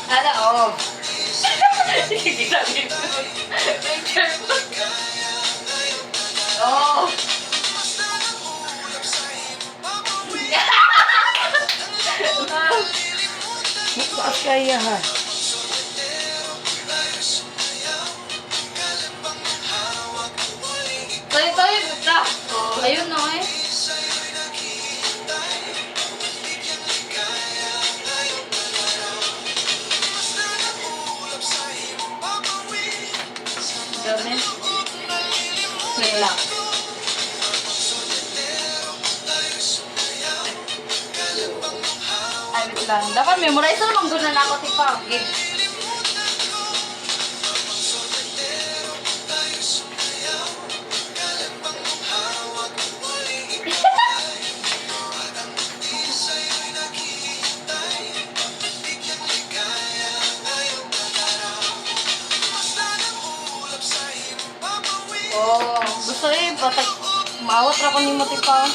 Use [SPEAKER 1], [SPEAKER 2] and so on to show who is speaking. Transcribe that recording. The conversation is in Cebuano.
[SPEAKER 1] Ano, oh. Sige, sabi ko. Picture mo. Oh.
[SPEAKER 2] Taas kaya ha.
[SPEAKER 1] Tayo tayo, ta. Oh, ayun na eh. Dami. Wait lang. Ay, wait lang. Dapat memorize na naman guna na ako si Pagi. Oh, gusto eh, patag maawat ra ko nimo, tipa.